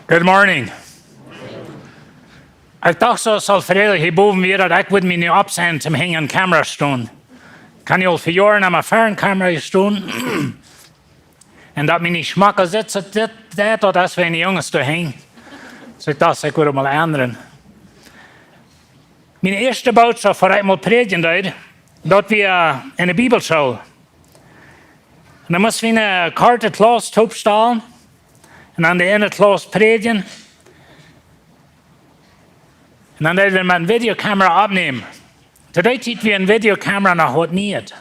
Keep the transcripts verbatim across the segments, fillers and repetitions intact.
Good morning. Ekj docht soo, aus Alfredo hia bowen wia, daut ekj wudd mie nu oppsennen toom hinjen Kamera stonen. Kaun je aul fa Joaren aun miene Kamera stonen. Un daut mie nich schmocka sitt, daut dit, daut, daut es wäajen de Junges doa hinjen. Soo ekj docht, ekj wudd mol endren. Miene ieeschte Bootschoft, waut ekj mol prädjen deed, daut wia enne Bibelschool. Un dan must wie eene korte Klauss toopstalen. Un dan de eene Klauss prädjen. Un dan deed wie met eene Videokamera oppnämen. To dee Tiet wia eene Videokamera noch waut Nieet.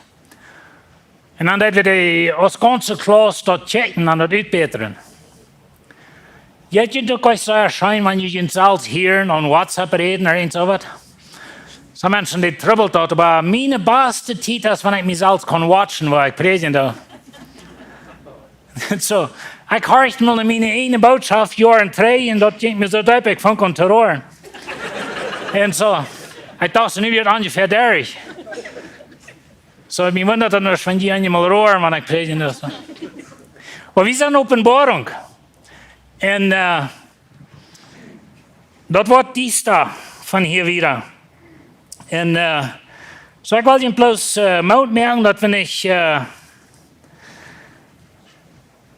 Un dan deed wie dee aus gaunze Klauss daut checken un daut utbätren. Jeit junt uk soo scheen, wan jie junt selfst hieren aun WhatsApp räden ooda irjent soo waut? Soo Menschen, dee trubbelt daut, oba miene baste Tiet es, wan ekj mie selfst kaun watchen, woo ekj prädjen doo. Soo, ekj horcht mol no miene ieejne Bootschoft, Joaren trigj, un daut jinkj mie soo deep, ekj funk aun to roaren. Un soo, ekj docht, soo nu wia daut onjefäa derch. Soo, mie wundat daut nich, wan jie eemol roaren, wan ekj prädjen doo. Oba wie sent Openboarunk. Un, äh, daut woat diesta von hia wieda. Un, äh, soo ekj well junt bloos, äh, Moot moaken, daut wie nich, äh,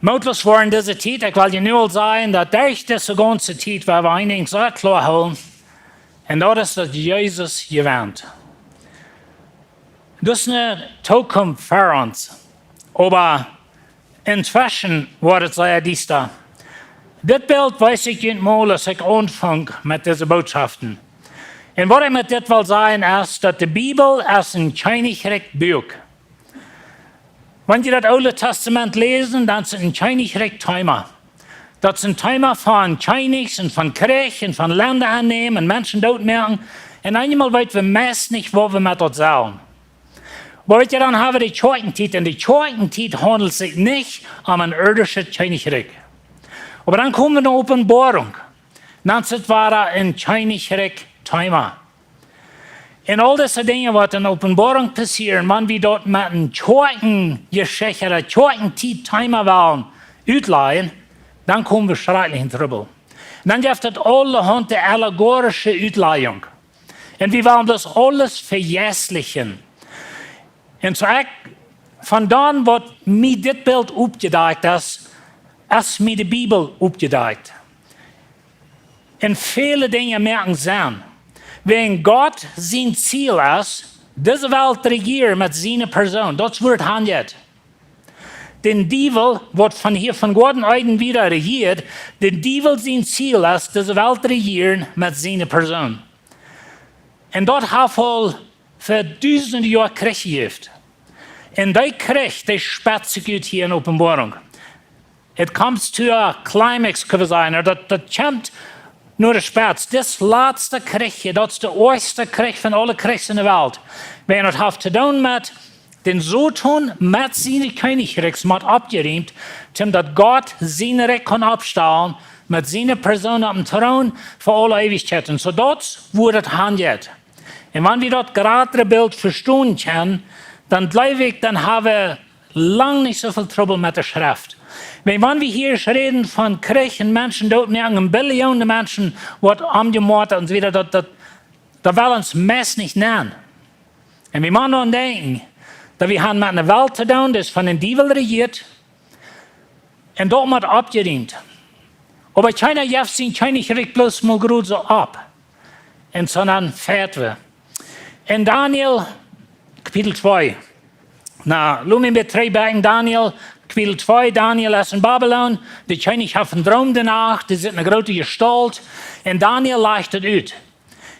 mootloos woaren dise Tiet. Ekj well junt nu aul sajen, daut derch dise gaunze Tiet, wua wie een Dinkj soo kloa hoolen, un daut es, daut Jesus jewant. Daut es eene Tookunft fa ons. Oba entweschen woat et sea diesta. Dit Bilt wees ekj junt mol, aus ekj aunfunk met dise Bootschoften. Un waut ekj met dit well sajen es, daut de Bibel es een Kjennichrikj Buak. Wan jie daut Oole Testament läsen, dan es et een Kjennichrikj Teema. Daut es een Teema von Kjennichs un von Kjrich un von Lenda aunnämen un Menschen dootmoaken. Un eenjemol weet wie meist nich, waut wie met daut sellen. Oba weet jie, dan hab wie de Kjoakjentiet. Un de Kjoakjentiet haundelt sikj nich om een irdischet Kjennichrikj. Oba dan kome wie no Openboarunk. Dan es et wada een Kjennichrikj Teema. Un aul dise Dinja, waut en Openboarunk passieren, wan wie daut met een Kjoakjenjeschicht, Kjoakjentiet Teema wellen utlajen, dan kome wie schrakjlich en Trubbel. Un dan jeft et aulahaunt de allegorische Utlajunk. Un wie wellen daut aules vejeistlichen. Un soo ekj, von dan, waut mie dit Bilt oppjedakjt es, es mie de Bibel oppjedakjt. Un väle Dinja moaken Senn. Wan Gott sien Ziel es, dise Welt rejieren met siene Persoon, daut es woo et aunjeit. Dän Diewel, waut von hia von Goaden Eden wieda rejieet, dän Diewel sien Ziel es, dise Welt rejieren met siene Persoon. Un daut haft aul fa dusende Joa Kjrich jejäft. Un dee Kjrich, dee spetzt sikj ut hia en Openboarunk. It comes to a climax, kjenn wie sajen. Daut, daut kjemt no de Spetz. Dis latste Kjrich hia, daut es de oajste Kjrich von aule Kjrichs en de Welt. Wan daut haft to doonen met dän Soton met siene Kjennichrikjs mott oppjerieemt, toom daut Gott sien Rikj kaun oppstalen met siene Persoon opp dän Troon fa aule Eewichkjeit. Un soo daut es woo daut aunjeit. Un wan wie daut jratre Bilt vestonen kjennen, dan jleew ekj, dan hab wie lang nich soo väl Trubbel met de Schreft. Wan, wan wie hia räden von Kjrich un Menschen dootmoaken un Billionen Menschen woaren omjemoat un soo wieda, daut, daut, daut well ons meist nich nenn. Un wie motten aun denkjen, daut wie haben met eene Welt to doonen, dee es von dän Diewel rejieet, un daut mott oppjerieemt. Oba kjeena jeft sien Kjennichrikj bloos mol jrod soo opp. Un soo dan fäat wie. En Daniel, Kapitel twee. Na, lot mie bitte trigjgonen, Daniel, Kapitel twee, Daniel es en Babilon, de Kjennich haft een Droom de Nacht, doa sitt eene groote Jestault, un Daniel lajcht daut ut.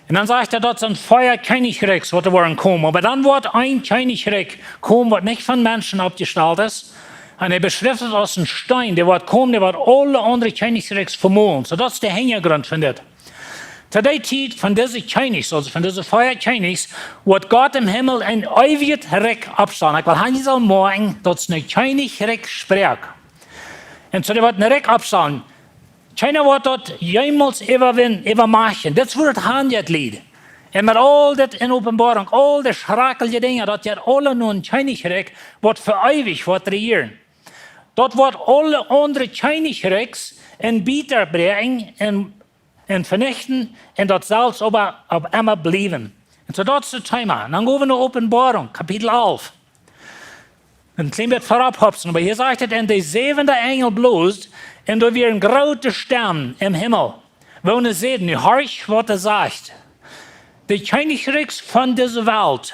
Un dan sajcht hee, daut sent vea Kjennichrikjs, waut doa woaren komen. Oba dan woat een Kjennichrikj komen, waut nich von Menschen oppjestalt es. Un hee beschrift et aus een Steen, dee woat komen, dee woat aule aundre Kjennichrikjs vemolen. Soo, daut es de Hinjagrunt von dit. To dee Tiet von dise Kjennichs, aulsoo von dise vea Kjennichs, woat Gott em Himmel een eewjet Rikj oppstalen. Ekj well hia nich soo moaken, daut es een Kjennichrikj Sproak. Un soo, dee woat een Rikj oppstalen. Kjeena woat daut jemols äwawin-, äwamachen. Dit es woo et aunjeit, Lied. Un met aul dit en Openboarunk, aul de schrakjelje Dinja, daut jeit aule no een Kjennichrikj, waut fa eewich woat rejieren. Daut woat aule aundre Kjennichrikjs un bieta brinjen un, un venichten un daut selfst oba opp emma bliewen. Un soo daut es daut Thema. Dan go wie no Openboarunk, Kapitel alf. Een kjlien bät verop hopsen, oba hia sajcht et: "Un de säwenda Enjel blosd, un doa wia eene groote Stemm em Himmel, woone säd: Nu horcht, waut hee sajcht: De Kjennichrikjs von dise Welt,"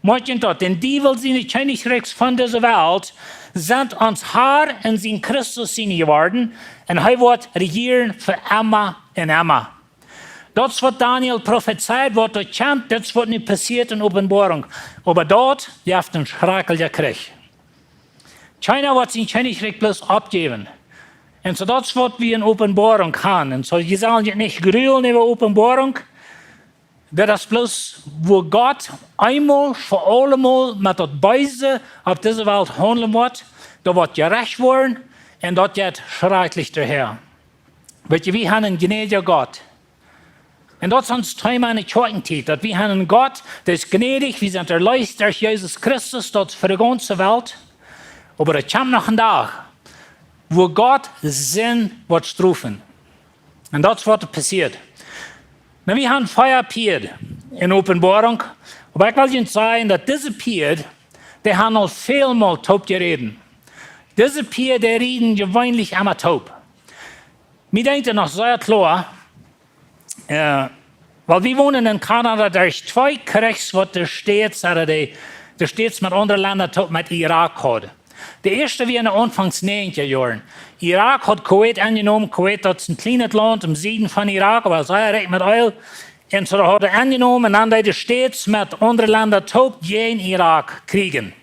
moakjt daut, "dän Diewel siene Kjennichrikjs von dise Welt, sent ons Har un sien Christus siene jeworden, un hee woat rejieren fa emma un emma." Daut es waut Daniel profezeit, waut doa kjemt, daut es waut nu passieet en Openboarunk. Oba daut jeft een schrakjlicha Kjrich. Kjeena woat sien Kjennichrikj bloos oppjäwen. Un soo daut es waut wie en Openboarunk haben. Un soo, jie sellen junt nich grulen äwa Openboarunk. Daut es bloos, wua Gott eemol fa aulemol met daut Beese opp dise Welt haundlen woat. Daut woat jerecht woaren un daut jeit schrakjlich doahan. Weet jie, wie haben een jnädja Gott. Un daut es ons Thema en de Kjoakjentiet, daut wie haben een Gott, dee es jnädich, wie sent erleest derch Jesus Christus, daut es fa de gaunze Welt. Oba et kjemt noch een Dach, wua Gott Sind woat strofen. Un daut es waut passieet. Nu, wie haben vea Pieed en Openboarunk, oba ekj well junt sajen, daut dise Pieed, dee haben aul väl mol toop jeräden. Dise Pieed, dee räden jeweenlich emma toop. Mie denkjt et noch sea kloa, äh, wiels wie wonen en Kanada, doa es twee Kjrichs, waut de States, äh, de, de States met aundre Lenda toop met Irak haud. De ieeschte wia en de Aunfangs näajentja Joaren. Irak haud Kuwait enjenomen. Kuwait, daut es een kjlienet Launt em Sieden von Irak, oba sea rikj met Eel. Un soo haud hee enjenomen un dan deed de States met aundre Lenda toop jäajen Irak kjrieen.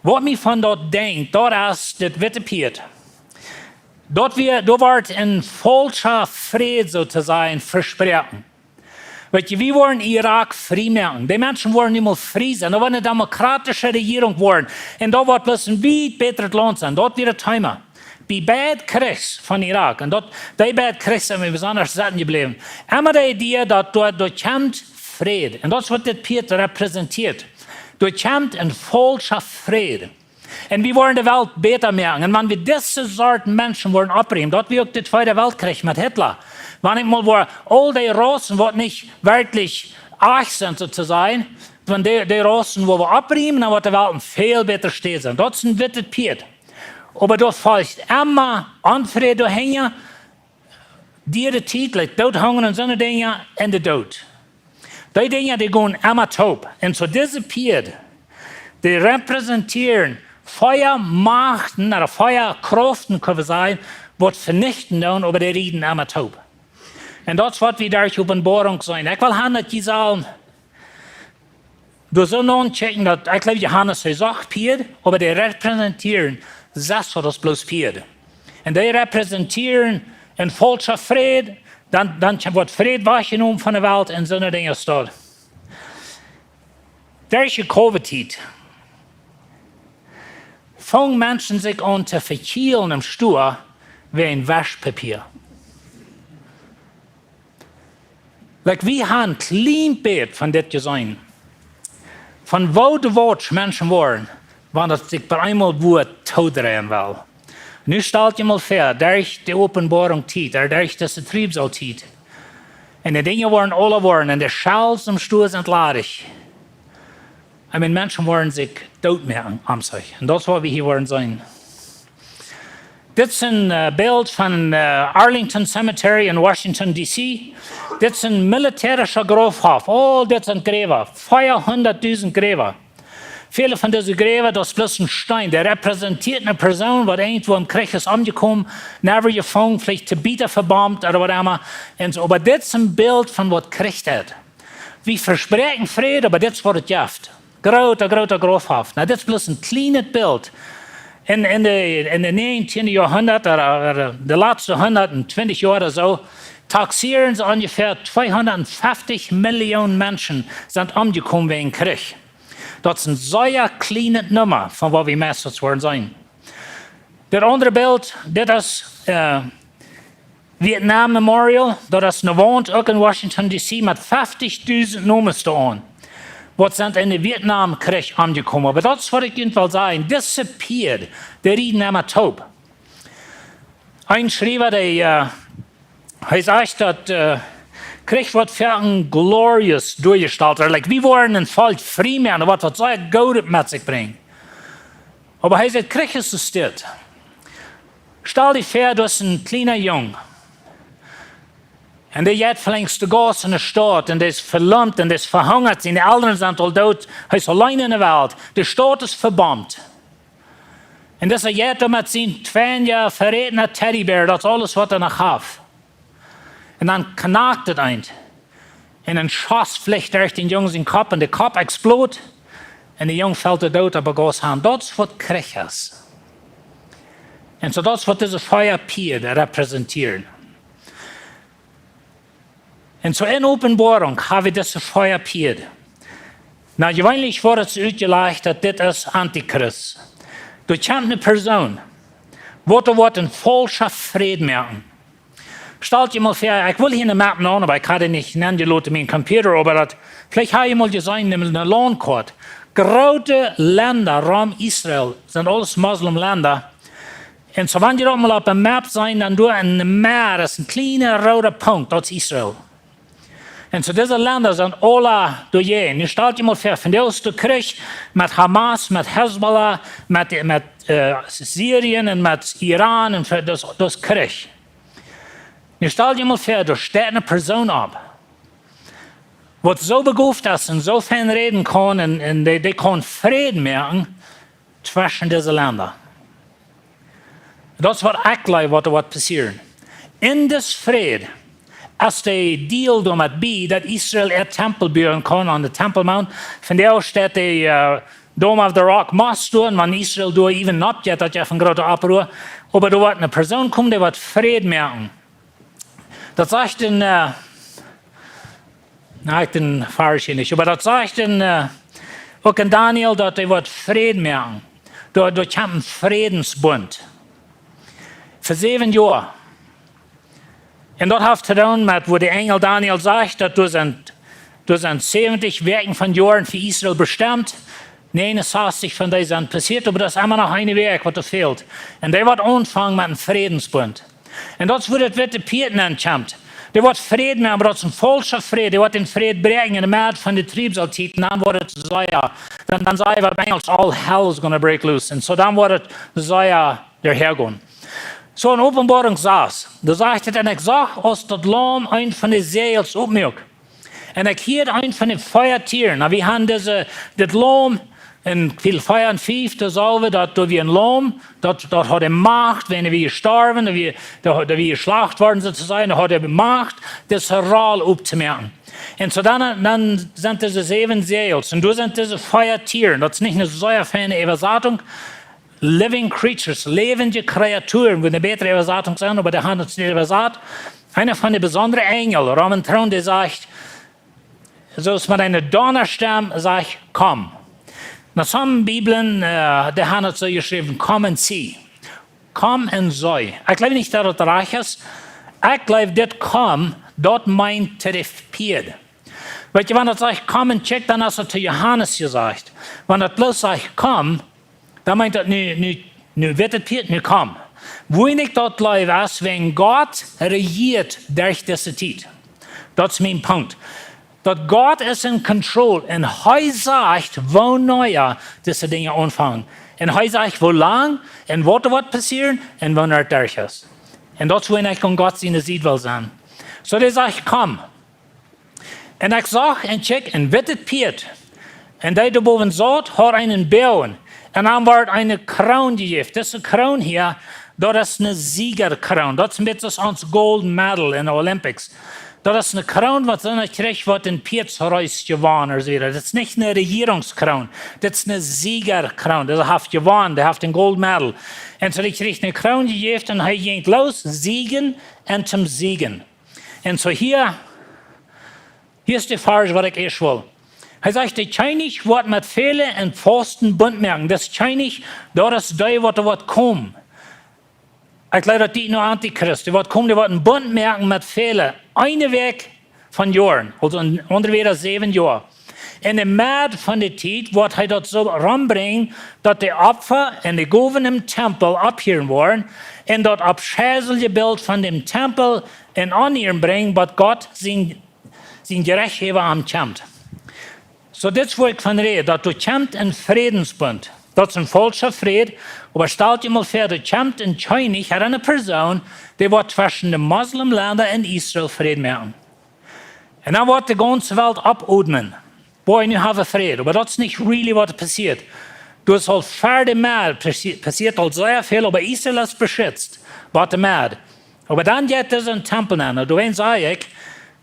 Waut mie von daut denkjt, daut es dit witte Pieet. Daut wia, doa woat een faulscha Fräd, soo to sajen, vesproaken. Weet jie, wie woaren Irak frie moaken. De Menschen woaren nu mol frie sennen. Doa woat eene demokratische Rejierunk woaren. Un daut woat bloos een wiet bätret Launt sennen. Daut wia daut Thema. Bie beid Kjrichs von Irak. Un daut, dee beid Kjrichs sent mie besonda sitten jebläwen. Emma de Idee, daut doa, doa kjemt Fräd. Un daut es waut dit Pieet repräsentieet. Doa kjemt een faulscha Fräd. Un wie woaren de Welt bäta moaken. Un wan wie dise Sort Menschen woaren oppriemen, daut wia uk de Tweede Weltkjrich met Hitler. Wan ekj mol woa aul dee Raussen, waut nich werkjlich oajch sent, soo to sajen, wan dee, dee Raussen woa wie oppriemen, dan woat de Welt een väl bätret Städ sennen. Daut es een wittet Pieet. Oba doa folcht emma Onfräd doahinja, diere Tiet, like Doot, Hunga un soone Dinja un de Doot. Dee Dinja, dee gonen emma toop. Un soo dise Pieed, dee repräsentieren vea Machten, ooda vea Kraften, kjenn wie sajen, waut venichten doonen, oba dee räden emma toop. Un daut es waut wie derch Openboarunk seenen. Ekj well han daut jie sellen doa soo no kjikjen, daut, ekj jleew, Johanes, hee sach Pieed, oba dee repräsentieren sest waut aus bloos Pieed. Un dee repräsentieren een faulscha Fräd, dan, dan woat Fräd wajchjenomen von de Welt un soone Dinja aus daut. Derch de Covid-Tiet fungen Menschen sikj aun to vekjielen em Stua wäajen Waschpapia. Like, wie haben een kjlien bät von dit jeseenen. Von woo de Welt Menschen woaren, wan daut sikj bie eemol wua toodreien well. Nu stalt jie mol väa, derch de Openboarunk Tiet, ooda derch dise Triebsal Tiet. Un de Dinja woaren aula woaren, un de Schelfs em Stua sent ladich. I mean, Menschen woaren sikj doot moaken om sikj. Un daut es waut wie hia woaren seenen. Dit es een, äh, Bilt von, äh, Arlington Cemetery en Washington, D C. Dit es een militärischa Graufhoff. Oh, dit sent Jräwa. Veahundatdusent Jräwa. Väle von dise Jräwa, daut es bloos een Steen. Dee repräsentieet eene Persoon, waut irjentwua em Kjrich es omjekomen, never jefungen, veleicht to bieta vebombt ooda waut emma. Un soo, oba dit es een Bilt von waut Kjrich deit. Wie vespräakjen Fräd, oba dit es waut et jeft. Groota, groota Graufhoff. Nu, dit es bloos een kjlienet Bilt. En, en de, en de näajentieende Joahrhundert, ooda, ooda de latste hundat un twintich Joa ooda soo, taxeeren see onjefäa tweehundatfeftich Millionen Menschen sent omjekomen wäajen Kjrich. Daut es een sea kjlienet Numma von waut wie meist woaren seenen. Dit aundre Bilt, dit es, äh, Vietnam Memorial, daut es eene Waunt uk en Washington, D C, met feftichdusent Nomes doaraun, waut sent en de Vietnamkjrich omjekomen. Oba daut es waut ekj junt well sajen. Dise Pieed, dee räden emma toop. Een Schriewa, dee, äh, hee sajcht daut, äh, Kjrich woat fa een glorious doajestalt. Like, wie woaren een Volkj frie moaken, waut, waut sea Goodet met sikj brinjt. Oba hee sajcht, Kjrich es soo stell. Stal die väa, du best een kjliena Jung. Un dee jeit velenjst de Gauss enne Staut un dee es velomt un dee es vehungat. Siene Elren sent aul doot. Hee es auleen enne Welt. De Staut es vebombt. Un dee jeit doa met sien kjliena, verätna Teddybear, daut es aules waut hee noch haft. Un dan knakt et eent. Un een Schoss flicht derch dän Jung sien Kopp un de Kopp explodieet. Un de Jung felt doot opp de Gauss han. Daut es waut Kjrich es. Un soo daut es waut dise vea Pieed repräsentieren. Un soo en Openboarunk hab wie dise vea Pieed. Nu, jeweenlich woat et soo utjelajcht daut dit es Antichrist. Doa kjemt eene Persoon, waut doa woat een faulscha Fräd moaken. Stalt die mol väa, ekj well hia eene Map nämen, oba ekj hab dee nich nenjeloten en mienen Computer, oba daut, veleicht hab jie mol jeseenen, eene, eene Launtkoat. Groote Lenda rom Israel, sent aules Moslem Lenda. Un soo, wan jie daut mol opp eene Map seenen, dan doa enne Medd es een kjliena rooda Punkt, daut es Israel. Un soo dise Lenda sent aula doajäajen. Nu stalt die mol väa, vondoag es de Kjrich met Hamas, met Hezbollah, met, met, äh, Syrien un met Iran un fa-, daut es, daut es Kjrich. Nu stalt die mol väa, doa steit eene Persoon opp, waut soo begooft es un soo fein räden kaun un, un dee, dee kaun Fräd moaken tweschen dise Lenda. Daut es waut ekj jleew waut, waut passieren. En dis Fräd es de Deal doamet bie, daut Israel äa Tempel buen kaun aun de Temple Mount. Vondoag steit de, äh, Dome of the Rock Mosque doa, un wan Israel doa even oppjeit, daut jeft eene groote Opprua. Oba doa woat eene Persoon komen, dee woat Fräd moaken. Daut sajcht en, äh, nu, ekj hab dän Varsch hia nich, oba daut sajcht en, äh, uk en Daniel, daut hee woat Fräd moaken. Doa, doa kjemt een Frädensbunt. Fa säwen Joa. Un daut haft to doonen met waut de Enjel Daniel sajcht, daut doa sent, doa sent säwentich Wäakj von Joaren fa Israel bestemt. Näajenunsastich von dee sent passieet, oba daut es emma noch eene Wäakj waut doa fält. Un dee woat aunfangen met een Frädensbunt. Un daut es wua daut witte Pieet nenn kjemt. Dee woat Fräd moaken, oba daut es een faulscha Fräd. Dee woat dän Fräd bräakjen en de Medd von de Triebsal-Tiet. Un dan woat et sea, dan, dan saj wie opp Enjlisch, all hell is gonna break loose. Un soo dan woat et sea derchgonen. Soo en Openboarunk sas, doa sajcht et: Un ekj sach, aus daut Laum eent von de Säajels opmuak. Un ekj hieed eent von de vea Tieren. Nu, wie haben dise, dit Laum en Kapitel vea un fief, doa sajen wie daut, doa wia een Laum, daut, daut haud de Macht, wan hee wia jestorwen, daut wia, daut, daut wia jeschlacht worden, soo to sajen, daut haud de Macht, dise Roll optomoaken. Un soo dan, dan sent dise säwen Säajels, un doa sent dise vea Tieren, daut es nich eene sea feine Äwasatunk, living creatures, läwendje Kreaturen, wudd eene bätre Äwasatunk sennen, oba dee haben et nich äwasat. Eena von de besondre Enjel, rom dän Troon, dee sajcht, soo aus met eene Donnastemm sajcht: Komm. Nu, some Bibeln, äh, dee haben et soo jeschräwen: Come and see. Komm un see. Ekj jleew nich daut et rajcht es. Ekj jleew dit komm, daut meent to de Pieed. Weetst du, wan daut sajcht: Komm un kjikj, dan es et to Johanes jesajcht. Wan daut bloos sajcht: Komm, dan meent daut nu, nu, nu woat et Pieet, nu komm. Woo ekj daut jleew es, wan Gott rejieet derch dise Tiet. Daut es mien Punkt. Daut Gott es in control un hee sajcht, wanea dise Dinja aunfangen. Un hee sajcht, woo lang un waut doa woat passieren un wanea et derch es. Un daut es, wua ekj aun Gott siene Sied well sennen. Soo, dee sajcht: Komm. Un ekj sach un kjikj, een wittet Pieet. Un dee doa bowen saut, haud eenen Boagen. Un am wort eene Kroon jejäft. Dise Kroon hia, daut es eene Siegerkroon. Daut es een bät soo aus ons Gold Medal en de Olympics. Daut es eene Kroon waut eena kjricht, waut een Pieedsreess jewonnen es, ooda soo. Daut es nich eene Rejierungskroon. Daut es eene Siegerkroon. Dee haft jewonnen, dee haft een Gold Medal. Un soo, dee kjricht eene Kroon jejäft un hee jinkj loos, siegen un toom siegen. Un soo hia, hia es de Varsch waut ekj ieescht well. Hee sajcht: De Kjennich woat met väle een fausten Bunt moaken. Dis Kjennich, daut es dee waut, waut woat komen. Ekj jleew daut dee no Antichrist, dee woat komen, dee woat een Bunt moaken met väle. Eene Wäakj von Joaren, aulsoo en aundre Wieed säwen Joa. En de Med von de Tiet woat hee daut soo rombrinjen, daut de Opfa un de Gowen em Tempel opphieren woaren un daut aufscheilje Bilt von däm Tempel en Onnieren brinjen, bat Gott sien, sien Jerecht äwa am kjemt. Soo, dit es wua ekj von räd, daut doa kjemt een Frädensbunt. Daut es een faulscha Fräd, oba stalt junt mol väa, doa kjemt een Kjennich, ooda eene Persoon, dee woat tweschen de Moslemlenda un Israel Fräd moaken. Un dan woat de gaunze Welt oppoatmen. Boah, nu hab wie Fräd. Oba daut es nich really waut passieet. Doa es aul ver de Med passi-, passieet aul sea väl, oba Israel es beschitzt. Waut de Med. Oba dan jeit doa een Tempel aun. Un doawäajen saj ekj,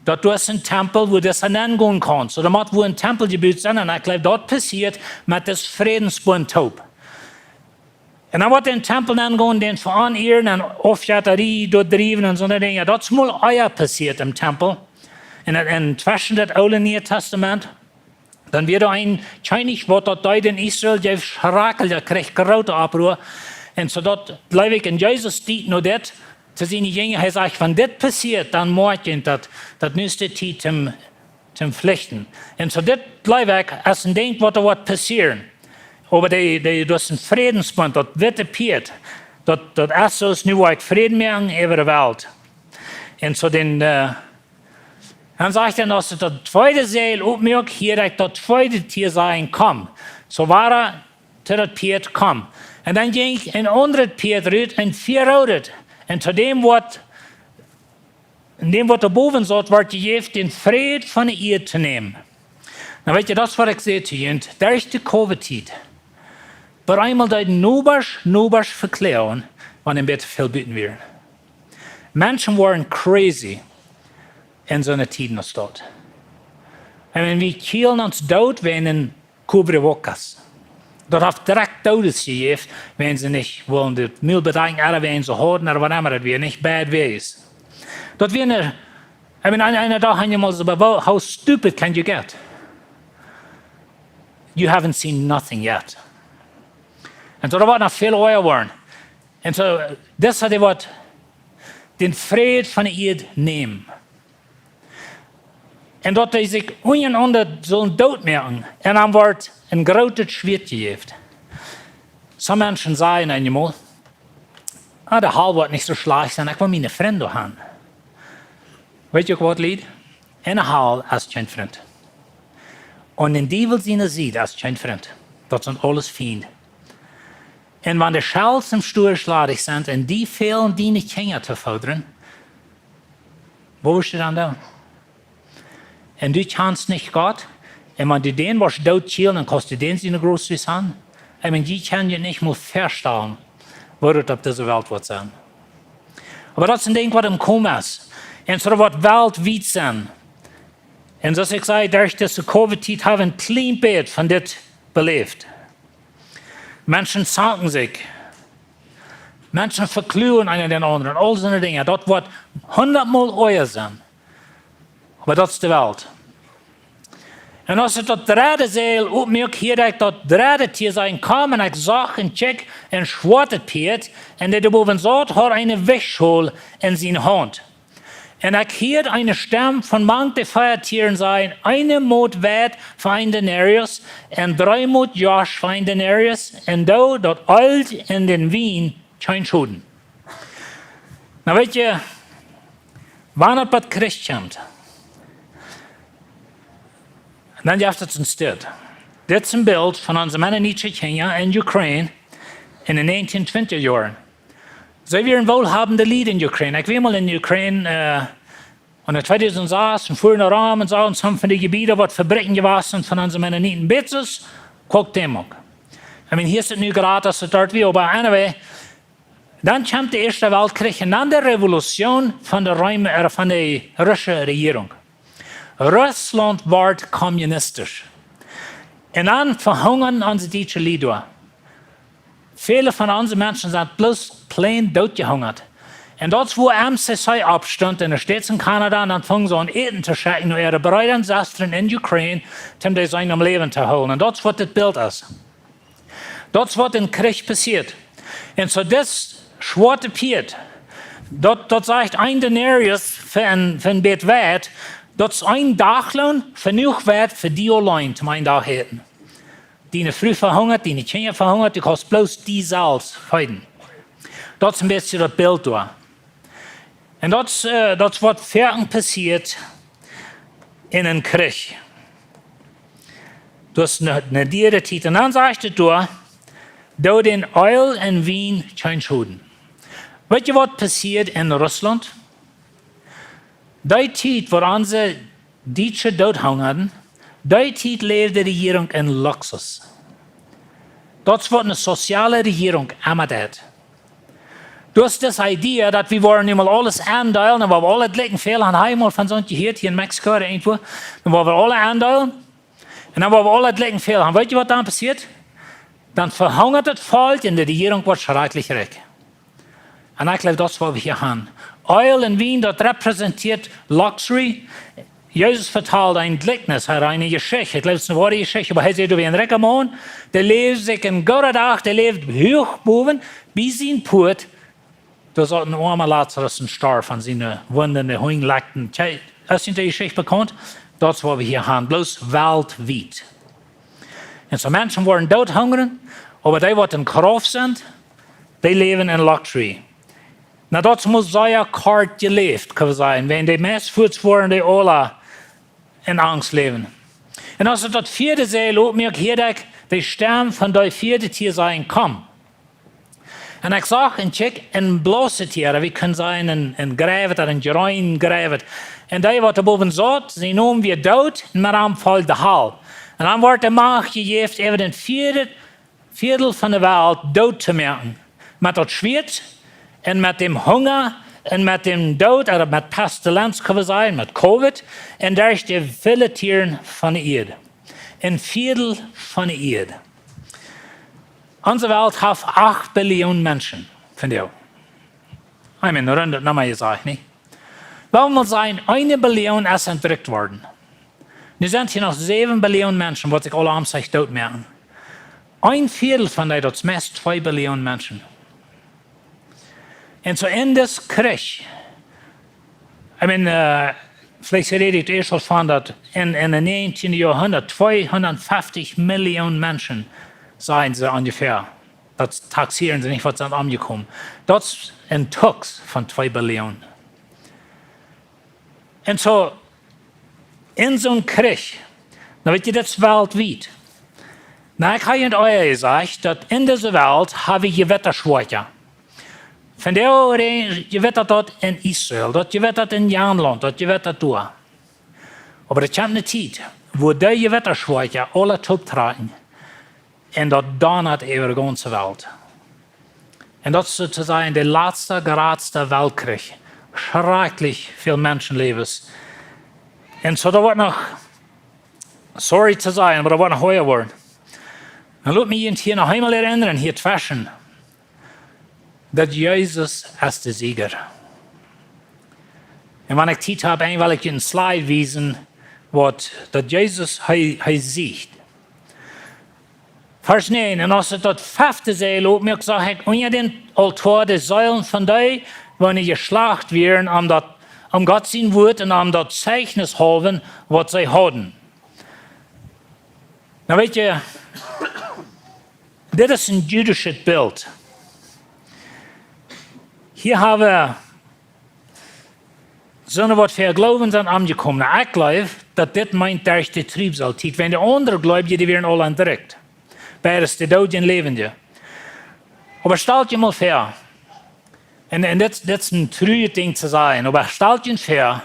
daut doa es een Tempel, wua du aun gonen kaust. Soo, doa mott wua een Tempel jebut sennen. Un ekj jleew, daut passieet met dis Frädensbunt toop. Un dan woat een Tempel aunjegonen, dän fa Onieren un Aufjettarie doa driewen un soone Dinja. Daut es mol ea passieet em Tempel. Un, un tweschen daut Oole un Niee Testament. Dan wia doa een Kjennich, waut daut deed en Israel, dee schrakjlich, kjrieech groote Oproa. Un soo daut, jleew ekj, en Jesus Tiet no dit, to siene Jinja, hee sajcht, wan dit passieet, dan moakj junt daut, daut nu es de Tiet toom, toom flichten. Un soo dit, jleew ekj, es een Dinkj, waut doa woat passieren. Oba dee, dee, daut es een Frädensbunt, daut witte Pieet. Daut, daut es soo aus nu, wua ekj Fräd moaken äwa de Welt. Un soo dän, äh, dan sajcht hee, aus et daut tweede Seel opmuak, hieed ekj daut tweede Tia sajen: "Komm." Soo wia hee to daut Pieet: "Komm." Un dan jinkj een aundret Pieet rut, een vierroodet. Un to däm, waut, däm, waut doa bowen saut, wort jejäft, dän Fräd von de Ieed to nämen. Nu weet jie, daut es waut ekj säd to junt, derch de Covid-Tiet. Opp eemol deeden Nobasch, Nobasch vekloagen, wan een bät väl buten wieren. Menschen worden crazy en soone Tieden aus daut. Un wan wie kjielen ons doot wäajen cubrebocas. Daut haft direkt Doodes jejäft, wan see nich wullen de Mul bedakjen, ooda wan see hauden, ooda waut emma daut wia, nich bad ways. Daut wia een, I mean, een, een Dach han jie mol soo, but how stupid can you get? You haven't seen nothing yet. Un soo, daut woat noch väl oaja woaren. Un soo, daut es waut dän Fräd von de Ieed nämen. Un daut dee sikj unjarenaunda sullen doot moaken. Un dan wort een grootet Schwieet jejäft. Some Menschen sajen eemol: "Ah, de Hal woat nich soo schlajcht sennen, ekj well miene Frind doa han." Weet jie uk waut, Lied? Enne Hal es kjeen Frint. Un dän Diewel siene Sied es kjeen Frint. Daut sent aules Fiend. Un wan de Schels em Stua schladich sent un die fälen diene Kjinja to foodren, waut woascht du dan doonen? Un du kjanst nich Gott, un wan du dän woascht doot kjielen, dan kaust du dän siene Groceries han. Un wan jie kjennen junt nich mol väastalen, woo daut opp dise Welt woat sennen. Oba daut es een Dinkj, waut em Komen es. Un soo woat weltwiet sennen. Un soo aus ekj säd, derch dise Covid-Tiet hab wie een kjlien bät von dit beläft. Menschen zanken sikj. Menschen vekloagen eena dän aundren. Aul soone Dinja. Daut woat hundatmol oaja sennen. Oba daut es de Welt. Un aus et daut dredde Seel opmuak, hieed ekj daut dredde Tia sajen: "Komm." Un ekj sach un kjikj, een schwoatet Pieet, un dee doa bowen saut, haud eene Wichtschaul en siene Haunt. Un ekj hieed eene Stemm von mank de vea Tieren sajen: "Eene Mot Weit fa een Denarius, un dree Mot Josch fa een Denarius, un doo daut Eelj un dän Wien kjeen Schoden." Nu weet jie, wan et bie Christen kjemt, dan jeft et een Stekj. Dit es een Bilt von onse mennonitische Kjinja en Ukraine en de negentien twintja Joaren. See wieren woolhabende Lied en Ukraine. Ekj wia mol en Ukraine, äh, en tweedusent sas un fua no Rom un sach, un soone von de Jebieden, waut Fabrikjen jewast sent von onse Mennoniten, Bitzes, Cuauhtémoc. I mean, hia es et nu jrata aus et doa wia, oba anyway, dan kjemt de Ieeschte Weltkjrich un dan de Revolution von de Reem-, äh, von de russische Rejierunk. Russlaunt wort kommunistisch. Un dan vehungaden onse dietsche Lied doa. Väle von onse Menschen sent bloos plain dootjehungat. Un daut es wua M C C oppstunt en de States un Kanada, un dan fungen see aun Äten to schekjen no äare Breeda un Sestren en Ukraine, om dee sennen aum Läwen to hoolen. Un daut es waut dit Bilt es. Daut es waut em Kjrich passieet. Un soo dit schwoate Pieet, daut, daut sajcht een Denarius fa een, fa een bät Weit, Daut es een Dachloon, jenuach wieet fa die auleen, om een Dach äten. Diene Fru vehungat, diene Kjinja vehungat, du kaust bloos die selfst feeden. Daut es een bät daut Bilt doa. Un daut es, äh, daut es waut foaken passieet en een Kjrich. Daut es eene, eene diere Tiet. Un dan sajcht et doa: "Doo dän Eel un Wien kjeen Schoden." Weetst du waut passieet en Russlaunt? Dee Tiet, wua onse Dietsche doot hungaden, dee Tiet läwd de Rejierunk en Luxus. Daut es waut eene soziale Rejierunk emma deit. Daut es dise Idee, daut wie woaren nu mol aules aundeelen, un woa wie aule jlikj väl han, hab ekj mol von soont jehieet, hia en Mexiko ooda irjentwua, dan woa wie aule aundeelen, un dan woa wie aule jlikj väl han. Weetst du waut dan passieet? Dan vehungat daut Volkj un de Rejierunk woat schrakjlich rikj. Un ekj jleew, daut es waut wie hia han. Eel un Wien, daut repräsentieet luxury. Jesus vetald een Jlikjnis, hee haud eene Jeschicht, ekj jleew, daut es eene woare Jeschicht, oba hee säd, doa wia een rikja Maun, dee läwd sikj een gooden Dach, dee läwd huach bowen, bie sien Puat, doa saut een oama Lazarus un storf aun siene Wunden, de Hunj lekjten. Kjikj, es junt dee Jeschicht bekaunt? Daut es waut wie hia han, bloos weltwiet. Un soo Menschen woaren doot hungren, oba dee waut en Krauft sent, dee läwen en luxury. Nu, daut mott sea kort jeläft, kjenn wie sajen, wiels de meist fuaz woaren dee aula en Angst läwen. Un aus et daut vieede Seel opmuak, hieed ekj de Stemm von dee vieede Tia sajen: "Komm." Un ekj sach un kjikj een blauset Tia, wie kjennen sajen een, een Jreewet, een Jreewet. Un dee waut doa bowen saut, sien Nomen wia Doot, un met am foll de Hal. Un dan wort de Macht jejäft, äwa een vieede Vieedel von de Welt doot to moaken. Met daut Schwieet un met däm Hunga un met däm Doot, ooda met Pestilenz, kjenn wie sajen, met Covid, un derch de väle Tieren von de Ieed. Een Vieedel von de Ieed. Onse Welt haft acht Biljoon Menschen, finj ekj. Ekj meen, rund daut Numma jesajcht, nä? Lot mol sajen, eene Biljoon es entdrikjt worden. Nu sent hia noch säwen Biljoon Menschen, waut sikj aula aum Dach doot moaken. Een Vieedel von dee, daut es meist twee Biljoon Menschen. Un soo en dis Kjrich, ekj meen, äh, veleicht räd ekj ieescht aul von daut en, en daut näajentieende Joarhundat tweehundatfeftich Millioon Menschen, sajen see onjefäa. Daut taxeeren see nich, waut sent omjekomen. Daut es een Tux von twee Biljoon. Un soo, en soon Kjrich, nu weetst du, daut es weltwiet. Nu, ekj hab junt ea jesajcht, daut en dise Welt hab wie Jewettaschoakjen. Vondoag re-, jewettat daut en Israel, daut jewettat en Janlaunt, daut jewettat doa. Oba et kjemt eene Tiet, wua dee Jewettaschoakjen aula tooptrakjen un daut donnat äwa de gaunze Welt. Un daut es soo to sajen de latste, jratste Weltkjrich. Schrakjlich väl Menschenläwes. Un soo, daut woat noch, sorry to sajen, oba daut woat noch oaja woaren. Un lot mie junt hia noch eemol erinnren, hia tweschen, daut Jesus es de Sieger. Un wan ekj Tiet hab, dan well ekj junt een Slide wiesen, waut, daut Jesus, hee, hee siecht. Varsch näajen: "Un aus et daut fefte Seel opmuak, sach ekj unja dän Aultoa de Seelen von dee, waut jeschlacht wieren om daut, om Gott sien Wuat un om daut Zeichnis haulwen, waut see hauden." Nu weetst du, dit es een jüdischet Bilt. Hia hab wie soone waut fa Gloowen sent omjekomen. Nu, ekj jleew, daut dit meent derch de Triebsaltiet. Wan de aundre Gleubje, dee wieren aul entdrikjt. Beides, de Doodje un Läwendje. Oba stalt junt mol väa. Un, un dit, dit es een truajet Dinkj to sajen. Oba stalt junt väa,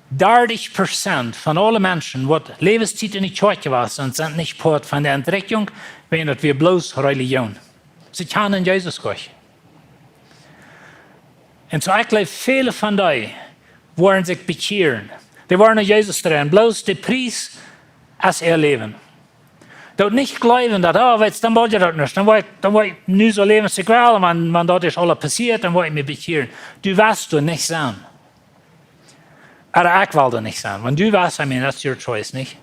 dartich Prozent von aule Menschen, waut Läwenstiet en de Kjoakj wia, sent, sent nich Poat von de Entrikjunk, wiels daut wia bloos Relijoon. See kjanen Jesus nich. Un soo, ekj jleew, väle von dee woaren sikj bekjieren. Dee woaren no Jesus dreien. Bloos de Pries es äa Läwen. Daut nich jleewen daut, oh, weetst, dan woa ekj daut nich, dan woa ekj, dan woa ekj nu soo läwen aus ekj well, wan, wan daut es aul passieet, dan woa ekj mie bekjieren. Du woascht doa nich sennen. Ooda ekj well doa nich sennen. Wan du woascht, I mean, that's your choice, nich?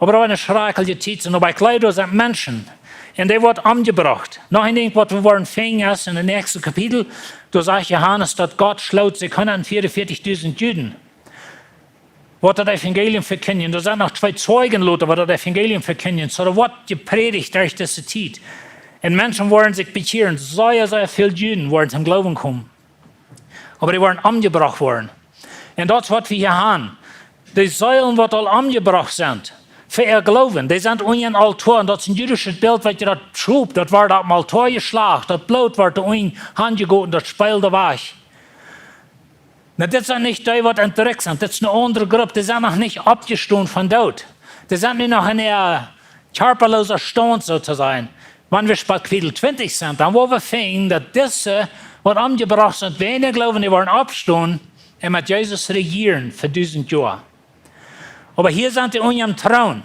Oba daut wia eene schrakjliche Tiet, un oba ekj jleew, doa sent Menschen, un dee woaren omjebrocht. Noch een Dinkj, waut wie woaren finjen, es en daut näakjste Kapitel, Doa sajcht Johanes, daut Gott schloot sikj hundat vea un vieetich dusent Juden, waut daut Evangelium vekjindjen. Doa sent noch twee Zeijen lota, waut daut Evangelium vekjindjen. Soo, doa woat jeprädicht derch dise Tiet. Un Menschen woaren sikj bekjieren. Sea, sea väl Juden woaren toom Gloowen komen. Oba dee woaren omjebrocht woaren. Un daut es waut wie hia haben. Dee Seelen, waut aul omjebrocht sent, fa äa Gloowen, dee sent unja een Altoa. Un daut es een jüdischet Bilt, waut jie daut schrupt. Daut woat opp een Altoa jeschlacht. Daut Bloot woat doa unja aunjegoten. Daut spieelt doa wajch. Nu, dit sent nich dee, waut entrückt sent. Dit es eene aundre Grupp. Dee sent noch nich oppjestonen vom Doot. Dee sent nu noch en äa kjarpaloosa Staunt, soo to sajen. Wan wie bie Kapitel twintich sent, dan woa wie finjen, daut dise, waut omjebrocht sent wäajen äa Gloowen, dee woaren oppstonen un met Jesus rejieren fa dusent Joa. Oba hia sent dee unja dän Troon.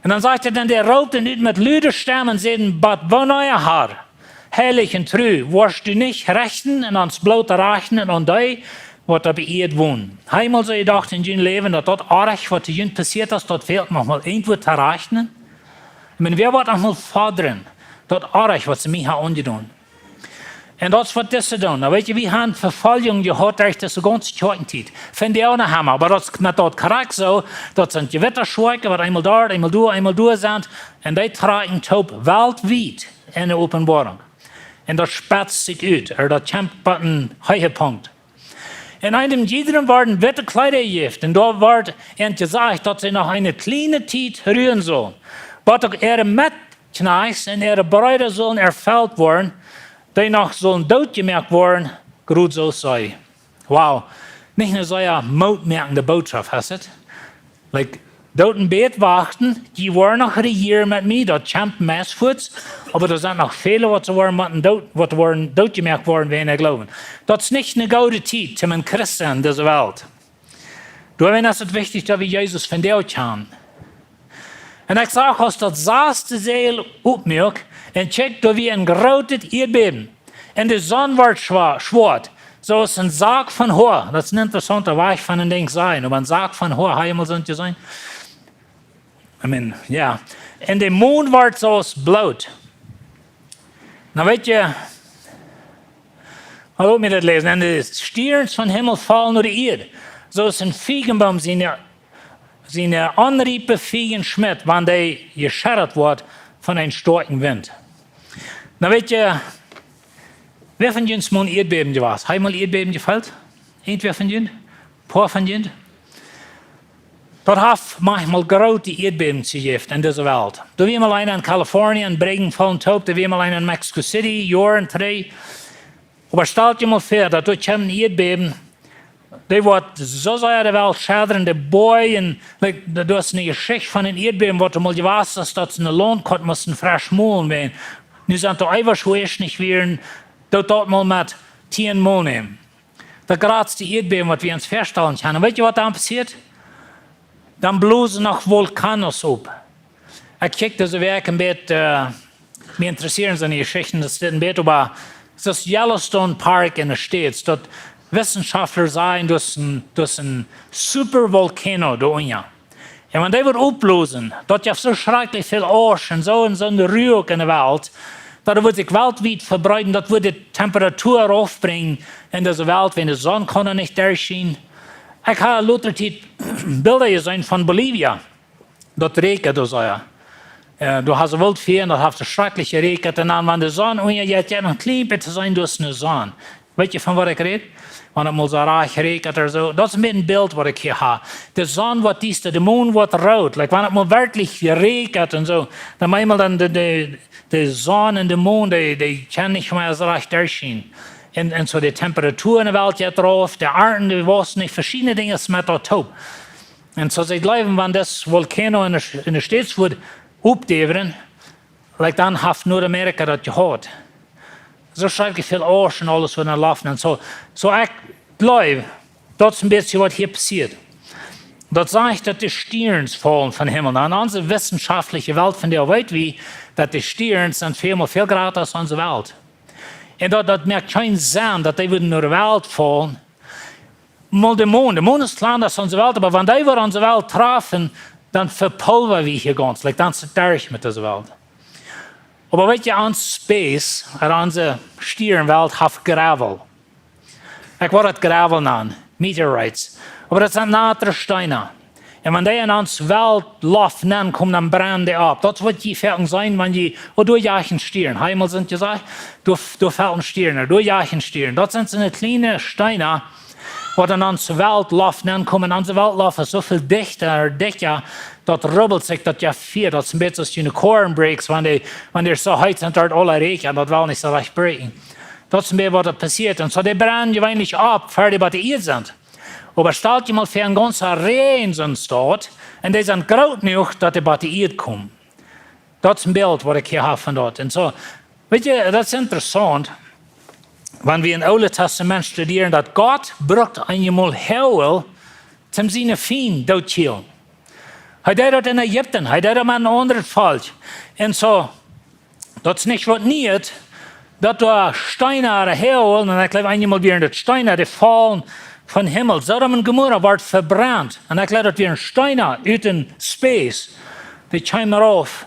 Un dan sajcht hee, dan dee roopten ut met lude Stemm un säden: "Bat wanea, Herr, heilich un tru, woascht du nich rechten un ons Bloot rajchten aun dee, waut oppe Ieed wonen?" Hab jie mol soo jedocht en jun Läwen, daut daut Onrajcht, waut junt passieet es, daut fält noch mol irjentwua to rajchten? Ekj meen, wäa woat noch mol fodren, daut Onrajcht, waut see mie haben aunjedonen? Un daut es waut dise doonen. Nu weet jie, wie haben Vefoljunk jehaut derch dise gaunze Kjoakjentiet. Von dee aundre haben, oba daut es met daut krakjt soo, daut sent Jewittaschoaken, waut eemol doa, eemol doa, eemol doa sent. Un dee trakjen toop weltwiet en de Openboarunk. Un daut spetzt sikj ut, ooda daut kjemt bat een Heechpunkt. Un eenem jiedrem worden witte Kjleeda jejäft, un doa wort an jesajcht, daut see noch eene kjliene Tiet ruen sullen, bat uk äare Metkjnajchts un äare Breeda sullen erfelt woaren, dee noch sullen dootjemoakt woaren, groot soo aus see. Wow, nich eene sea mootmoakende Bootschoft, es et? Like, doot een bät wachten, jie woaren noch rejieren met mie, daut kjemt meist fuaz, oba doa sent noch väle, waut see woaren motten doot, waut woaren dootjemoakt woaren wäajen äa Gloowen. Daut es nich eene goode Tiet, om een Christ to sennen en dise Welt. Doawäajen es et wichtich, daut wie Jesus vondoag kjanen. Un ekj sach, aus daut saste Seel opmuak, un kjikj, doa wia een grootet Ieedbäben. Un de Sonn wort schwa-, schwoat, soo aus een Sak von Hoa. Daut es een interessaunta Wajch von een Dinkj sajen, oba een Sak von Hoa, hab jie mol soont jeseenen? I mean, jo. Un de Mon wort soo aus Bloot. Nu weet jie, lot mie daut läsen. Un de Stierns vom Himmel follen no de Ieed, soo aus een Fiejenboom siene, siene onriepe Fiejen schmitt, wan dee jeschedat woat von een stoakjen Wint. Nu weet jie, wäa von junt es mol een Ieedbäben jewast? Hab jie mol een Ieedbäben jefeelt? Irjentwäa von junt? Poa von junt? Daut haft maunchmol groote Ieedbäben jejäft en dise Welt. Doa wia mol eena en California, en Bergen von toop, doa wia mol eena en Mexico City, Joaren trigj. Oba stalt jie mol väa, daut doa kjemt een Ieedbäben, dee woat soo sea de Welt schedren, de Boajen, like, daut, daut es eene Jeschicht von een Ieedbäben, waut doa mol jewast es, daut see eene Launtkoat musten fresch molen, wiels nu sent doa Eewasch, wua ieescht nich wieren, daut, daut mol met tieen Mol nämen. Daut jratste Ieedbäben, waut wie ons väastalen kjennen. Un weet jie, waut dan passieet? Dan blosen noch Vulkanos opp. Ekj kjikj dise Wäakj een bät, äh, mie interessieren soone Jeschichten, daut es een bät, oba daut Yellowstone Park en de States, daut Wissenschaftler sajen, daut es een, daut es een Supervolcano doa unja. Un wan dee woat oppblosen, daut jeft soo schrakjlich väl Asch un soo, un soon Ruak en de Welt, daut woat sikj weltwiet vebreeden, daut woat de Temperatua raufbrinjen en dise Welt, wan de Sonn kaun doa nich derchschienen. Ekj hab lota Tiet Bilda jeseenen von Bolivia. Daut räakjat doa sea. Äh, doa haben see Wildvieeh un daut haft soo schrakjlich jeräakjat. Un dan, wan de Sonn unjajeit, jeit noch een kjlien bät to seenen, daut es eene Sonn. Weet jie, von waut ekj räd? Wan et mol soo rajcht räakjat ooda soo. Daut es een bät een Bilt, waut ekj hia hab. De Sonn woat diesta, de Mon woat root. Like, wan et mol werkjlich räakjat un soo, dan meenmol dan de, de, de Sonn un de Mon, dee, dee kjennen nich mea soo rajcht derchschienen. Un, un soo de Temperatua en de Welt jeit rauf, de Arnten, dee wausen nich, veschiedne Dinja es met daut toop. Un soo see jleewen, wan daut Volcano en de, en de States woat oppdäwren, like, dan haft Nordamerika daut jehaut. Soo schrakjlich väl Asch un aules woat doa laufen un soo. Soo ekj jleew, daut es een bät waut hia passieet. Daut sajcht, daut de Stierns follen vom Himmel. Nu, en onse wissenschaftliche Welt vondoag weet wie, daut de Stierns sent väl mea, väl jrata aus onse Welt. Un daut, daut moakt kjeen Senn, daut dee wudden no de Welt follen. Mol de Mon, de Mon es kjlanda aus onse Welt, oba wan dee woat onse Welt trafen, dan vepulva wie hia gaunz. Like, dan es et derch met dise Welt. Oba weet jie, ons Space, ooda onse Stiernenwelt haft Gravel. Ekj wudd daut Gravel nanen, meteorites. Oba daut sent natre Steena. Un wan dee en ons Weltloft nenkomen, dan brennen dee opp. Daut es waut jie foaken seenen, wan jie, oh, doa jeit een Stierna. Himmel sent jie saj, doa, doa felt een Stierna, doa jeit een Stierna. Daut sent soone kjliene Steena, waut en ons Weltloft nenkomen. Onse Weltloft es soo väl dichta, dikja, daut rubbelt sikj, daut jeft Fia. Daut es een bät aus june Koaren brakst, wan dee, wan dee soo heet sent, daut aule Räakja, daut well nich soo rajcht brakjen. Daut es een bät waut doa passieet. Un soo, dee brennen jeweenlich opp, ver dee bie de Ieed sent. Oba stalt jie mol väa, een gaunza Räajen steit, un dee sent groot jenuach, daut dee bie de Ieed komen. Daut es een Bilt waut ekj hia hab von daut. Un soo, weet jie, daut es interessaunt, wan wie em Oolen Tastament studieren, daut Gott brukt eenjemol Hoagel, om siene Fiend doot to kjrieen. Hee deed daut en Ägipten, hee deed daut met een aundret Volkj. Un soo, daut es nich waut Nieet, daut doa Steena ooda Hoagel, un ekj jleew eenjemol wieren daut Steena, dee faulen vom Himmel. Sodom un Gomorra wort vebrent. Un ekj jleew daut wieren Steena ut dän Space. Dee kjeemen rauf.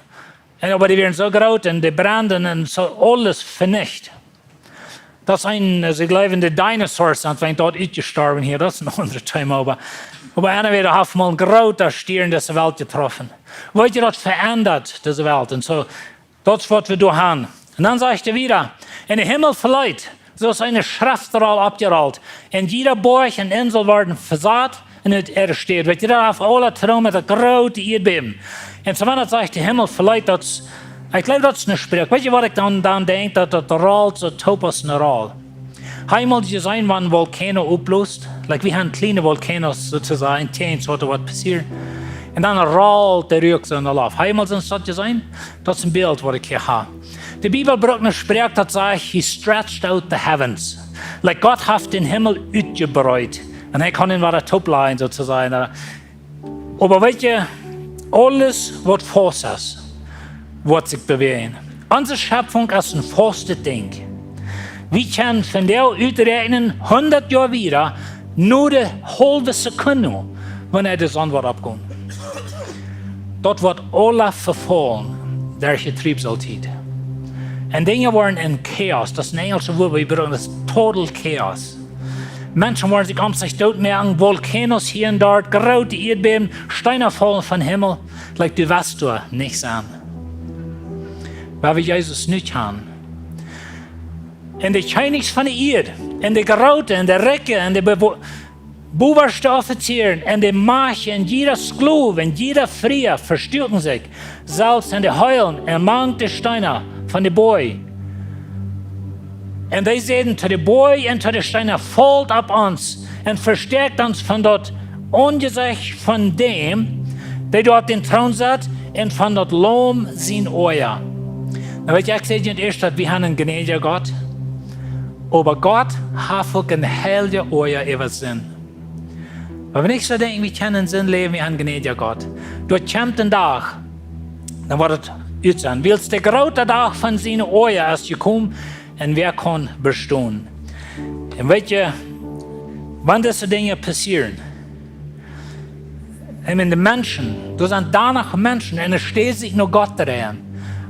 Un oba dee wieren soo groot un dee brenden un soo aules venicht. Daut es een, äh, see jleewen, de Dinosaurs sent, wieren doa utjestorwen hia. Daut es een aundret Thema, oba, oba anyway, doa haft mol een groota Stierna dise Welt jetroffen. Weet jie, daut veendat dise Welt. Un soo, daut es waut wie doa haben. Un dan sajcht hee wieda, un de Himmel veleet, soo aus eene Schreftroll oppjerollt. Un jieda Boajch un Insel worden vesat un ut äare Städ. Weet jie, daut haft aula to doonen met daut groote Ieedbäben. Un soo, wan daut sajcht, de Himmel veleet, daut es, ekj jleew, daut es een Sproak. Weet jie, waut ekj dan, dan denkj, daut daut rollt soo toop aus een Roll. Hab jie mol jeseenen, wan een Vulkano oppblost? Like, wie haben kjliene Vulkanos, soo to sajen, kjikj, waut doa woat passieren. Un dan rollt de Rook soo en de Loft. Hab jie mol soont jeseenen? Daut es een Bilt waut ekj hia hab. De Bibel brukt een Sproak, daut sajcht, "He stretched out the heavens." Like, Gott haft dän Himmel utjebreet. Un hee kaun dän wada tooplajen, soo to sajen. Oba weet jie, aules waut faust es, woat sikj bewäajen. Onse Schöpfung es een faustet Dinkj. Wie kjennen vondoag uträakjnen, hundat Joa wieda, no de haulwe Sekund, wanea de Sonn woat oppkomen. Daut woat aula vefaulen derch de Triebsal-Tiet. Un Dinja woaren en Chaos, daut es een enjelsche Wuat, waut wie brucken, daut es total Chaos. Menschen woaren sikj omsich dootmoaken, Vulkanos hia un doa, groote Ieedbäben, Steena faulen vom Himmel, like, du woascht doa nich sennen. Wiels wie Jesus nich haben. Un de Kjennichs von de Ieed, un de groote, un de rikje, un de bewo-, bowaschte Offizieren, un de Majcht, un jieda Sklow, un jieda Fria vestuaken sikj, selfst en de Heulen un mank de Steena von de Boaj. Un dee säden to de Boaj un to de Steena: "Fault opp ons un vestäakt ons von daut Aunjesecht von däm, dee doa opp dän Troon sett, un von daut Laum sien Oaja." Nu weet jie, ekj säd junt ieescht, daut wie haben een jnädja Gott. Oba Gott haft uk een heilja Oaja äwa Sind. Wan wie nich soo denkjen, wie kjennen en Sind läwen, wie haben een jnädja Gott. Doa kjemt een Dach, dan woat et ut sennen. Wiels de groote Dach von sien Oaja es jekomen, un wäa kaun bestonen? Un weet jie, wan dise Dinja passieren, ekj meen, de Menschen, doa sent doa noch Menschen, un dee stalen sikj no Gott dreien.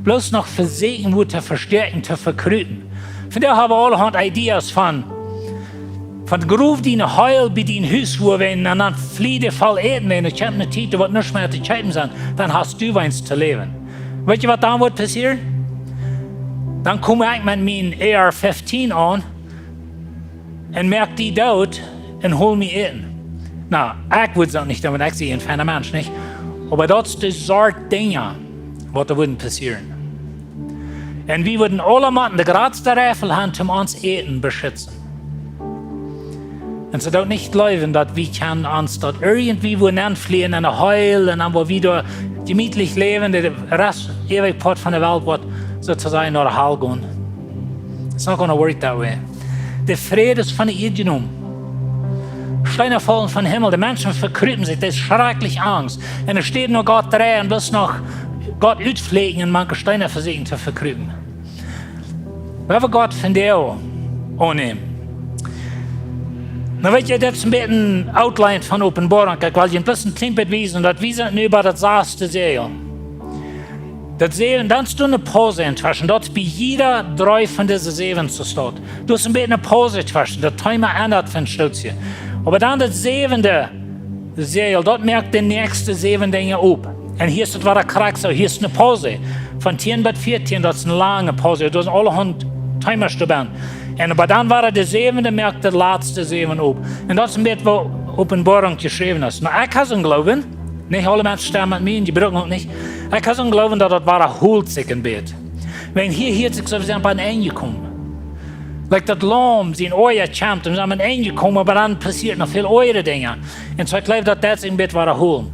Bloos noch vesieekjen, waut to vestäakjen, to vekrupen. Vondoag hab wie aulahaunt Ideas von, von grow diene Heul bie dien Hus, wua wie, un dan flie dee voll Äten, un dan kjemt eene Tiet, doa woat nuscht mea to kjeepen sennen, dan hast du weens to läwen. Weet jie, waut dan woat passieren? Dan kom ekj met mien A R fifteen aun, un moak die doot un hol mie Äten. Nu, ekj wudd daut nich doonen, wiels ekj sie een feina Mensch, nich? Oba daut es de Sort Dinja, waut doa wudden passieren. Un wie wudden aula motten de jratste Reifel haben, om ons Äten beschitzen. Un see doonen nich jleewen, daut wie kjennen ons daut irjentwua nenflieen en de Heul un dan woa wie doa jemietlich läwen, de Rest, äwje Poat von de Welt woat soo to sajen no de Hal gonen. It's not gonna work that way. De Fräd es von de Ieed jenomen. Steena faulen vom Himmel. De Menschen vekrupen sikj. Daut es schrakjlich Angst. Un dee stalen no Gott dreien un bloos noch Gott utfläakjen un mank de Steena vesieekjen to vekrupen. Wie woaren Gott vondoag aunnämen. Nu weet jie, daut es een bät een Outline von Openboarunk. Ekj well junt bloos een kjlien bät wiesen, daut wie sent nu bie daut saste Säajel. Daut säwen, dan es doa ne Pause entweschen. Daut es bie jieda dree von dise säwen soo staut. Doa es een bät ne Pause entweschen. Daut Thema endat von Schultje. Oba dan daut säwende Säajel, daut moakt de näakjste säwen Dinja op. Un hia es daut wada krakjt soo, hia es ne Pause. Von tieen bat vieetieen, daut es ne lange Pause. Doa sent aulahaunt Themas doabie. Un oba dan wada de säwende moakt de latste säwen op. Un daut es een bät woo Openboarunk jeschräwen es. Nu, ekj ha soon Gloowen, nich aule Menschen stemmen met mie, un dee brucken uk nich. Ekj ha soon Gloowen daut daut wada holt sikj een bät. Wan hia, hia sikj soo, wie sent bie een Enj jekomen. Like daut Laum sien Oaja kjemt, un wie sent bie een Enj jekomen, oba dan passieet noch väl oajre Dinja. Un soo ekj jleew daut daut sikj een bät wada holen.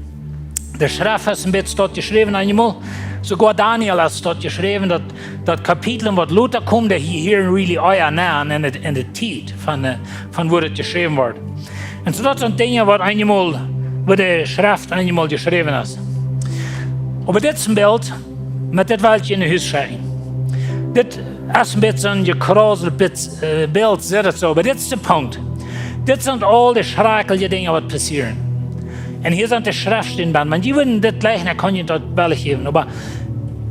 De Schreft es een bät daut jeschräwen eenmol. Soogoa Daniel es daut jeschräwen, daut, daut Kapitlen waut lota komen, dee hia, hia really Oaja nenn en de, en de Tiet von, eh, von woo daut jeschräwen woat. Un soo daut sent Dinja waut eenmol, woo de Schreft eenmol jeschräwen es. Oba dit es een Bilt, met dit well ekj junt no Hus schekjen. Dit es een bät soon jekrauselt Bit-, eh, Bilt, sitt daut soo. Oba dit es de Punkt. Dit sent aul de schrakjelje Dinja waut passieren. Un hia sent de Schreftstäden bie. Wan jie wudden dit jlikjen, dan kunn jie daut well jäwen. Oba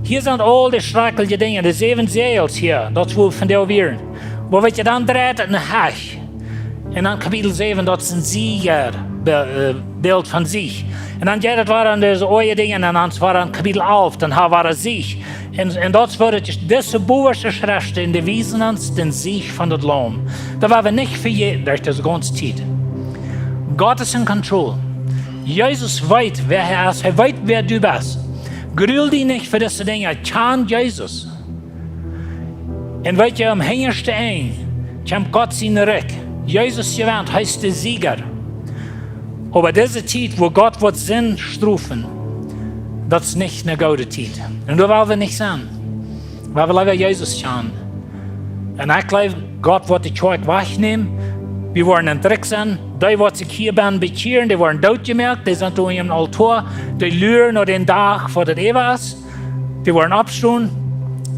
hia sent aul de schrakjelje Dinja, de säwen Säajels hia, daut es woo von dee wieren. Oba weet jie, dan dreit et no Hecht. Un dan Kapitel säwen, daut es een Sieja, Be-, eh, Bilt von Siech. Un dan jeit et wada aun dise oaje Dinja, un dan es wada aun Kapitel alf, dan ha wie wada Siech. Un, un daut es woo daut es, dise bibelsche Schreften, dee wiesen ons dän Siech von daut Laum. Daut woa wie nich vejäten derch dise gaunze Tiet. Gott es in control. Jesus weet wäa hee es, hee weet wäa du best. Grul die nich fa dise Dinja, kjan Jesus. Un weet jie, aum hinjaschten Enj kjemt Gott sien Rikj. Jesus jewent, hee es de Sieja. Oba dise Tiet, wua Gott woat Sind strofen, daut es nich ne goode Tiet. Un doa well wie nich sennen. Wie wellen leewa Jesus kjanen. Un ekj jleew, Gott woat de Kjoakj wajchnämen. Wie woaren en Drikj sennen. Dee waut sikj hia bie bekjieren, dee woaren dootjemoakt, dee sent doa aum Altoa. Dee luren no dän Dach, wua daut eewich es. Dee woaren oppstonen.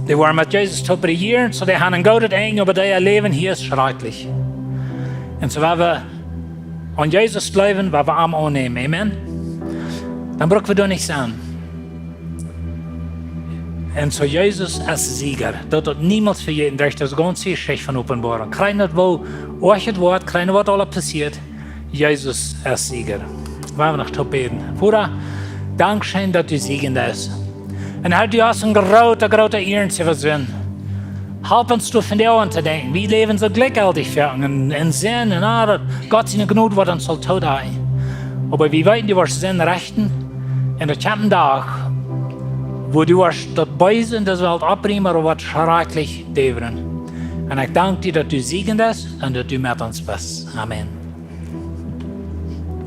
Dee woaren met Jesus toop rejieren, soo dee haben een goodet Enj, oba dee läwen hia es schrakjlich. Un soo woa wie aun Jesus jleewen, woa wie am aunnämen. Amen. Dan bruck wie doa nich sennen. Un soo Jesus es Sieja. Daut daut niemols vejäten, derch dise gaunze Jeschicht von Openboarunk. Kjeen daut woo, ooit waut, kjeen waut aul passieet. Jesus es Sieja. Woa wie noch toop bäden. Voda, dankscheen daut du Sieja best. Un Herr, du hast een groota, groota Iernst äwa Sind. Help ons doa vondoag aun to denkjen. Wie läwen soo jlikjjeltich fa en, en Sind un aul daut. Gott siene Jnod woat ons aul toodeijen. Oba wie weeten, du woascht Sind rechten. Un daut kjemt een Dach, wua du woascht daut Beese en dise Welt oppbrinjen, oba woat schrakjlich däwren. Un ekj dank die daut du Sieja best un daut du met ons best. Amen.